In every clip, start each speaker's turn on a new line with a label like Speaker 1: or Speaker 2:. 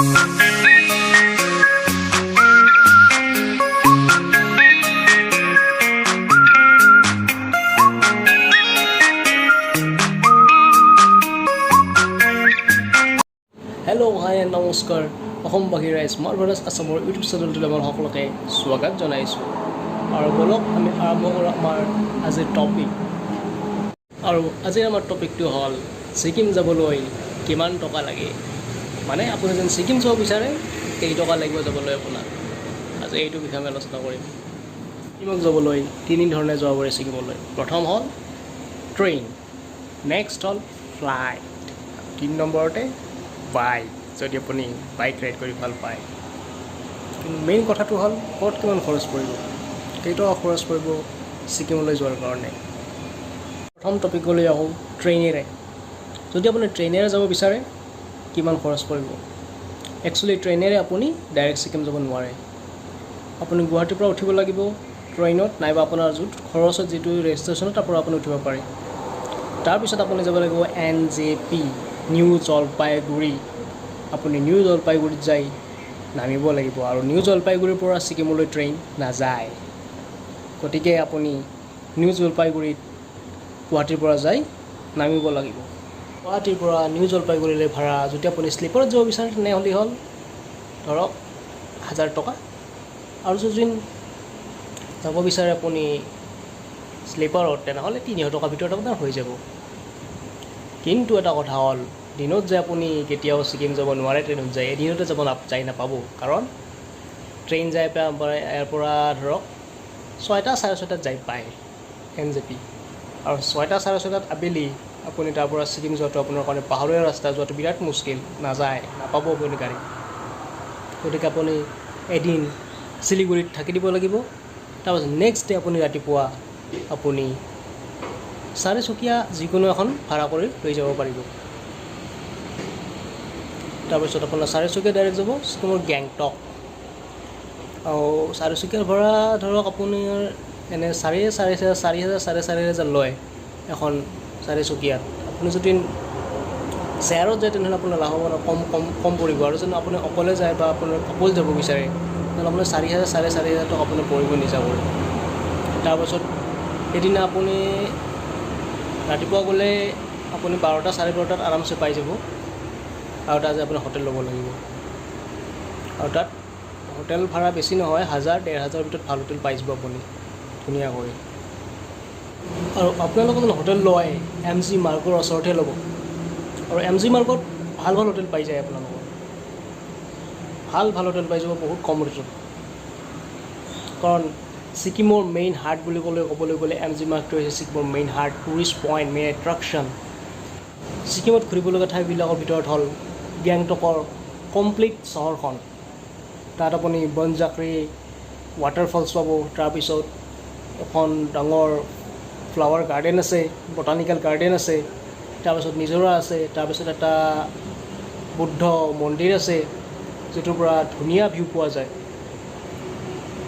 Speaker 1: Hello' high and নমস্কাৰ অসমবাসী ৰাইজ, মাৰ্ভেলাছ আছামৰ ইউটিউব চেনেলটোলৈ আমাৰ সকলোকে স্বাগত জনাইছোঁ। আৰু ব'লক, আমি আৰম্ভ কৰোঁ আমাৰ আজিৰ টপিক। আৰু আজিৰ আমাৰ টপিকটো হ'ল ছিকিম যাবলৈ কিমান টকা লাগে, মানে আপুনি যেন ছিকিম যাব বিচাৰে, কেই টকা লাগিব যাবলৈ আপোনাক, আজি এইটো বিষয়ে আমি আলোচনা কৰিম। ছিকিমক যাবলৈ তিনি ধৰণে যাব পাৰি ছিকিমলৈ। প্ৰথম হ'ল ট্ৰেইন, নেক্সট হ'ল ফ্লাইট, তিনি নম্বৰতে বাইক, যদি আপুনি বাইক ৰাইড কৰি ভাল পায়। কিন্তু মেইন কথাটো হ'ল ক'ত কিমান খৰচ পৰিব, কেইটকা খৰচ পৰিব ছিকিমলৈ যোৱাৰ কাৰণে। প্ৰথম টপিকলৈ আহোঁ, ট্ৰেইনেৰে। যদি আপুনি ট্ৰেইনেৰে যাব বিচাৰে, কিমান খৰচ পৰিব? একচুৱেলি ট্ৰেইনেৰে আপুনি ডাইৰেক্ট ছিকিম যাব নোৱাৰে। আপুনি গুৱাহাটীৰ পৰা উঠিব লাগিব ট্ৰেইনত, নাইবা আপোনাৰ য'ত ঘৰৰ ওচৰত যিটো ৰেল ষ্টেচনত, তাৰ পৰা আপুনি উঠিব পাৰে। তাৰপিছত আপুনি যাব লাগিব এনজেপি, নিউ জলপাইগুৰি। আপুনি নিউ জলপাইগুৰিত যাই নামিব লাগিব আৰু নিউ জলপাইগুৰিৰ পৰা ছিকিমলৈ ট্ৰেইন নাযায়। গতিকে আপুনি নিউ জলপাইগুৰিত গুৱাহাটীৰ পৰা যাই নামিব লাগিব। গুৱাহাটীৰ পৰা নিউ জলপাইগুৰিলৈ ভাড়া, যদি আপুনি শ্লিপাৰত যাব বিচাৰে, তেনেহ'লে হ'ল ধৰক 1000 টকা। আৰু যদি যাব বিচাৰে আপুনি শ্লিপাৰত, তেনেহ'লে 300 টকাৰ ভিতৰত আপোনাৰ হৈ যাব। কিন্তু এটা কথা হ'ল, দিনত যে আপুনি কেতিয়াও ছিকিম যাব নোৱাৰে। ট্ৰেইনত যায় এদিনতে যাব যাই নাপাব, কাৰণ ট্ৰেইন যাই পেলাই ইয়াৰ পৰা ধৰক 6টা 6:30ত যাই পায় এনজেপি। আৰু 6টা 6:30ত আবেলি আপুনি তাৰ পৰা ছিকিম যোৱাটো আপোনাৰ কাৰণে পাহাৰীয়া ৰাস্তা, যোৱাটো বিৰাট মুস্কিল। নাযায়, নাপাব আপুনি গাড়ী। গতিকে আপুনি এদিন শিলিগুৰিত থাকি দিব লাগিব। তাৰপাছত নেক্সট ডে আপুনি ৰাতিপুৱা আপুনি চাৰিচকীয়া যিকোনো এখন ভাড়া কৰি লৈ যাব পাৰিব। তাৰপিছত আপোনাৰ চাৰিচকীয়া ডাইৰেক্ট যাব ছিকিমৰ গেংটক। আৰু চাৰিচকীয়াৰ ভাড়া ধৰক আপোনাৰ এনে চাৰি চাৰি 4000, 4500 লয় এখন চাৰিচকীয়াত। আপুনি যদি শ্বেয়াৰত যায়, তেনেহ'লে আপোনাৰ লাভ হ'ব, কম কম কম পৰিব। আৰু যদি আপুনি অকলে যায় বা আপোনাৰ অকলে যাব বিচাৰে, তেনেহ'লে আপোনাৰ 4000, 4500 টকা আপোনাৰ পৰিব নিজাকৈ। তাৰপাছত সেইদিনা আপুনি ৰাতিপুৱা গ'লে আপুনি 12টা 12:30টাত আৰামছে পাই যাব। আৰু তাত আপুনি হোটেল ল'ব লাগিব। আৰু তাত হোটেল ভাড়া বেছি নহয়, হাজাৰ 1500ৰ ভিতৰত ভাল হোটেল পাই যাব আপুনি ধুনীয়াকৈ। আৰু আপোনালোকে যদি হোটেল লয়, এম জি মাৰ্গৰ ওচৰতহে ল'ব। আৰু এম জি মাৰ্গত ভাল ভাল হোটেল পাই যায়। আপোনালোকৰ ভাল ভাল হোটেল পাই যাব বহুত কম ৰেটত, কাৰণ ছিকিমৰ মেইন হাৰ্ট বুলি ক'লে, ক'বলৈ গ'লে এম জি মাৰ্গটো হৈছে ছিকিমৰ main heart, tourist point, main attraction. ছিকিমত ঘূৰিবলগীয়া ঠাইবিলাকৰ ভিতৰত হ'ল গেংটকৰ কমপ্লিট চহৰখন। তাত আপুনি বনজাকৰি ৱাটাৰফলছ পাব। তাৰপিছত এখন ডাঙৰ ফ্লাৱাৰ গাৰ্ডেন আছে, বটানিকেল গাৰ্ডেন আছে। তাৰপিছত নিজৰা আছে। তাৰপিছত এটা বুদ্ধ মন্দিৰ আছে, যিটোৰ পৰা ধুনীয়া ভিউ পোৱা যায়।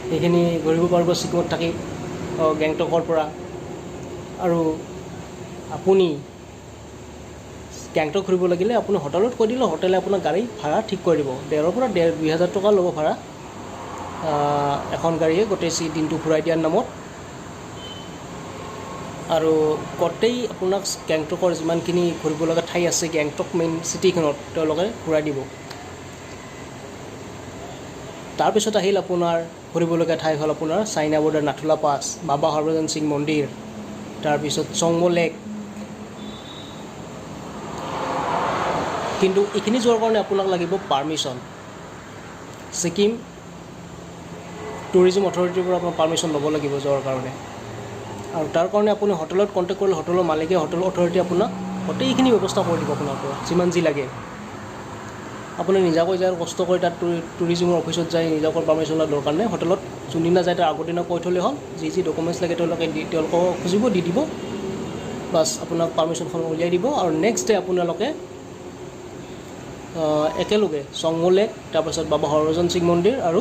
Speaker 1: সেইখিনি ঘূৰিব পাৰিব ছিকিমত থাকি গেংটকৰ পৰা। আৰু আপুনি গেংটক ঘূৰিব লাগিলে আপুনি হোটেলত কৈ দিলে হোটেলে আপোনাক গাড়ী ভাড়া ঠিক কৰি দিব। ডেৰৰ পৰা 1.5 2000 টকা ল'ব ভাড়া এখন গাড়ীয়ে গোটেই দিনটো ঘূৰাই দিয়াৰ নামত। আৰু গোটেই আপোনাক গেংটকৰ যিমানখিনি ঘূৰিব লগা ঠাই আছে গেংটক মেইন চিটিখনত, তেওঁলোকে ঘূৰাই দিব। তাৰপিছত আহিল আপোনাৰ ঘূৰিবলগীয়া ঠাই হ'ল আপোনাৰ চাইনা বৰ্ডাৰ, নাথুলা পাছ, বাবা হৰভজন সিং মন্দিৰ, তাৰপিছত চংমো লেক। কিন্তু এইখিনি যোৱাৰ কাৰণে আপোনাক লাগিব পাৰ্মিশ্যন। ছিকিম টুৰিজিম অথৰিটিৰ পৰা আপোনাৰ পাৰ্মিশ্যন ল'ব লাগিব যোৱাৰ কাৰণে। আৰু তাৰ কাৰণে আপুনি হোটেলত কণ্টেক্ট কৰিলে হোটেলৰ মালিকে, হোটেল অথৰিটি আপোনাক গোটেইখিনি ব্যৱস্থা কৰি দিব আপোনাৰ পৰা যিমান যি লাগে। আপুনি নিজাকৈ যায় কষ্ট কৰি তাত টুৰিজিমৰ অফিচত যাই নিজাকৈ পাৰ্মিশ্যন লোৱাৰ দৰকাৰ নাই। হোটেলত যোনদিনা যায়, তাৰ আগৰ দিনা কৈ থ'লে হ'ল। যি যি ডকুমেণ্টছ লাগে তেওঁলোকে দি তেওঁলোকক খুজিব, দি দিব। বাছ, আপোনাক পাৰ্মিশ্যনখন উলিয়াই দিব। আৰু নেক্সট ডে আপোনালোকে একেলগে চংমো লেক, তাৰপাছত বাবা হৰভজন সিং মন্দিৰ আৰু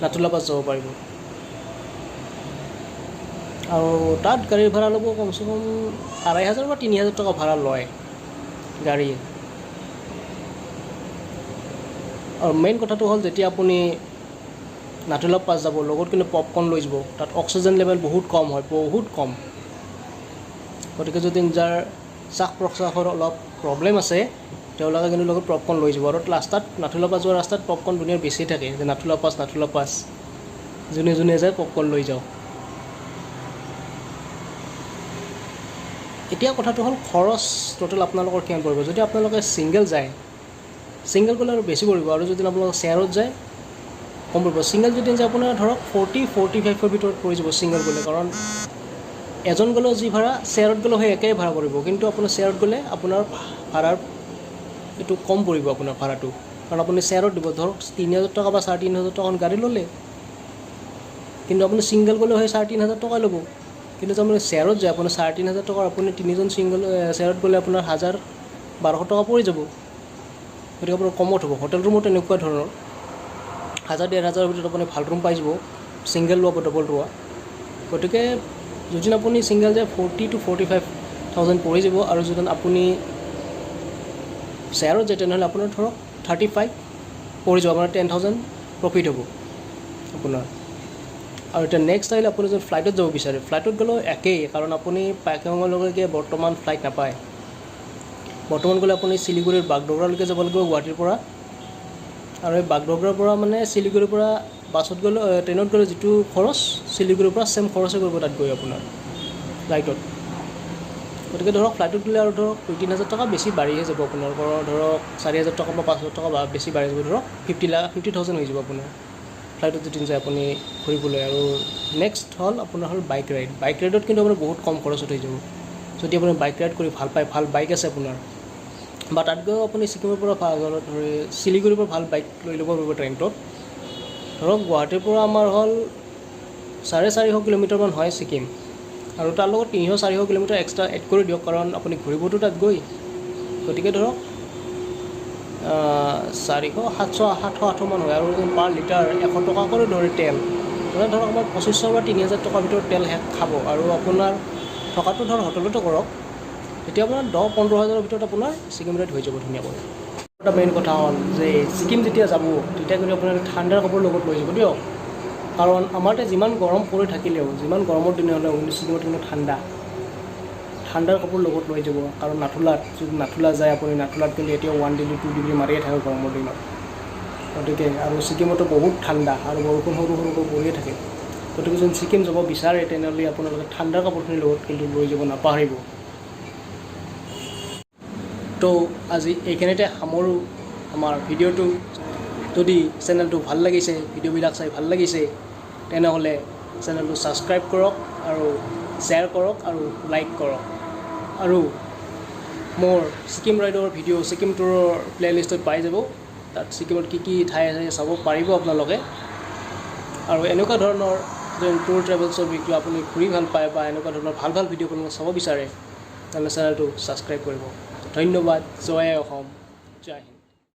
Speaker 1: নাথুলা পাছ যাব পাৰিব। আৰু তাত গাড়ীৰ ভাড়া ল'ব কমচে কম 2500 বা 3000 টকা ভাড়া লয় গাড়ীয়ে। আৰু মেইন কথাটো হ'ল, যেতিয়া আপুনি নাথুলা পাছ যাব, লগত কিন্তু পপকৰ্ণ লৈ যাব। তাত অক্সিজেন লেভেল বহুত কম হয়, বহুত কম। গতিকে যদি যাৰ শ্বাস প্ৰশ্বাসৰ অলপ প্ৰব্লেম আছে, তেওঁলোকে কিন্তু লগত পপকৰ্ণ লৈ যাব। আৰু ৰাস্তাত, নাথুলা পাছ যোৱা ৰাস্তাত পপকৰ্ণ ধুনীয়া বেছি থাকে যে নাথুলা পাছ, নাথুলা পাছ, যোনে যোনে যায় পপকৰ্ণ লৈ যাওক। এতিয়া কথাটো হ'ল, খৰচ টোটেল আপোনালোকৰ কিমান পৰিব? যদি আপোনালোকে ছিংগল যায়, ছিংগল গ'লে আৰু বেছি পৰিব, আৰু যদি আপোনালোকে শ্বেয়াৰত যায় কম পৰিব। ছিংগল যদি যায়, আপোনাৰ ধৰক 40-45ৰ ভিতৰত পৰি যাব ছিংগল গ'লে। কাৰণ এজন গ'লেও যি ভাড়া, শ্বেয়াৰত গ'লেও সেই একেই ভাড়া পৰিব। কিন্তু আপোনাৰ শ্বেয়াৰত গ'লে আপোনাৰ ভাড়াৰ এইটো কম পৰিব, আপোনাৰ ভাড়াটো, কাৰণ আপুনি শ্বেয়াৰত দিব। ধৰক 3000 টকা বা 3500 টকাৰ গাড়ী ল'লে, কিন্তু আপুনি ছিংগল গ'লেও সেই 3500 টকাই ল'ব। কিন্তু যদি আপুনি শ্বেয়াৰত যায়, আপোনাৰ 3500 টকাৰ আপুনি তিনিজন ছিংগল শ্বেয়াৰত গ'লে আপোনাৰ 1000-1200 টকা পৰি যাব। গতিকে আপোনাৰ কমত হ'ব। হোটেল ৰুমো তেনেকুৱা ধৰণৰ, হাজাৰ 1500ৰ ভিতৰত আপুনি ভাল ৰুম পাই যাব, ছিংগল লোৱা বা ডবল লোৱা। গতিকে যদি আপুনি ছিংগল যায়, 40 to 45 thousand পৰি যাব। আৰু যদি আপুনি শ্বেয়াৰত যায়, তেনেহ'লে আপোনাৰ ধৰক 35 পৰি যাব, আপোনাৰ 10,000 প্ৰফিট হ'ব আপোনাৰ। আৰু এতিয়া নেক্সট আহিলে, আপুনি যদি ফ্লাইটত যাব বিচাৰে, ফ্লাইটত গ'লেও একেই, কাৰণ আপুনি পাকিয়ঙলৈকে বৰ্তমান ফ্লাইট নাপায়। বৰ্তমান গ'লে আপুনি শিলিগুৰিৰ বাগডোগৰালৈকে যাব লাগিব গুৱাহাটীৰ পৰা। আৰু এই বাগডোগৰাৰ পৰা, মানে শিলিগুৰিৰ পৰা বাছত গ'লে, ট্ৰেইনত গ'লে যিটো খৰচ, শিলিগুৰিৰ পৰা ছেম খৰচে কৰিব তাত গৈ আপোনাৰ ফ্লাইটত। গতিকে ধৰক ফ্লাইটত গ'লে আৰু ধৰক 2-3 হাজাৰ টকা বেছি বাঢ়িহে যাব আপোনাৰ। ধৰক 4000 টকা বা 5000 টকা বা বেছি বাঢ়ি যাব। ধৰক 50 লাখ, 50,000 হৈ যাব আপোনাৰ ফ্লাইটত যদি যায় আপুনি ঘূৰিবলৈ। আৰু নেক্সট হ'ল আপোনাৰ হ'ল বাইক ৰাইড। বাইক ৰাইডত কিন্তু আপোনাৰ বহুত কম খৰচত হৈ যাব। যদি আপুনি বাইক ৰাইড কৰি ভাল পায়, ভাল বাইক আছে আপোনাৰ, বা তাত গৈও আপুনি ছিকিমৰ পৰা ধৰি শিলিগুৰিৰ পৰা ভাল বাইক লৈ ল'ব পাৰিব ট্ৰেইনটোত। ধৰক গুৱাহাটীৰ পৰা আমাৰ হ'ল 450 কিলোমিটাৰমান হয় ছিকিম, আৰু তাৰ লগত 300-400 কিলোমিটাৰ এক্সট্ৰা এড কৰি দিয়ক, কাৰণ আপুনি ঘূৰিবতো তাত গৈ। গতিকে ধৰক 400, 700, 700, 800মান হয়। আৰু পাৰ লিটাৰ 100 টকা কৰি ধৰি তেল, তেনে ধৰক আমাৰ 2500 বা 3000 টকাৰ ভিতৰত তেল শেষ খাব। আৰু আপোনাৰ থকাটো ধৰক হোটেলতে কৰক, তেতিয়া আপোনাৰ 10-15 হাজাৰৰ ভিতৰত আপোনাৰ ছিকিম ৰাইড হৈ যাব ধুনীয়াকৈ। এটা মেইন কথা হ'ল যে ছিকিম যেতিয়া যাব, তেতিয়া কিন্তু আপোনাৰ ঠাণ্ডাৰ কাপোৰ লগত লৈ যাব দিয়ক। কাৰণ আমাৰ ইয়াতে যিমান গৰম পৰি থাকিলেও, যিমান গৰমৰ দিন হ'লেও, কিন্তু ছিকিমত কিন্তু ঠাণ্ডা। ঠাণ্ডাৰ কাপোৰ লগত লৈ যাব, কাৰণ নাথুলাত, যদি নাথুলা যায় আপুনি, নাথুলাত কিন্তু এতিয়া 1 ডিগ্ৰী, 2 ডিগ্ৰী মাৰিয়ে থাকে গৰমৰ দিনত। গতিকে আৰু ছিকিমতো বহুত ঠাণ্ডা আৰু বৰষুণ সৰু সৰুকৈ পৰিয়ে থাকে। গতিকে যদি ছিকিম যাব বিচাৰে, তেনেহ'লে আপোনালোকে ঠাণ্ডাৰ কাপোৰখিনি লগত কিন্তু লৈ যাব নাপাহৰিব। তো আজি এইখিনিতে সামৰোঁ আমাৰ ভিডিঅ'টো। যদি চেনেলটো ভাল লাগিছে, ভিডিঅ'বিলাক চাই ভাল লাগিছে, তেনেহ'লে চেনেলটো ছাবস্ক্ৰাইব কৰক আৰু শ্বেয়াৰ কৰক আৰু লাইক কৰক। আৰু মোৰ ছিকিম ৰাইডৰ ভিডিঅ' ছিকিম টুৰৰ প্লে'লিষ্টত পাই যাব। তাত ছিকিমত কি কি ঠাই আছে চাব পাৰিব আপোনালোকে। আৰু এনেকুৱা ধৰণৰ যদি টুৰ ট্ৰেভেলছৰ ভিডিঅ' আপুনি ঘূৰি ভাল পায় বা এনেকুৱা ধৰণৰ ভাল ভাল ভিডিঅ' আপোনালোকে চাব বিচাৰে, তেনেহ'লে চেনেলটো ছাবস্ক্ৰাইব কৰিব। ধন্যবাদ। জয় অসম, জয় হিন্দ।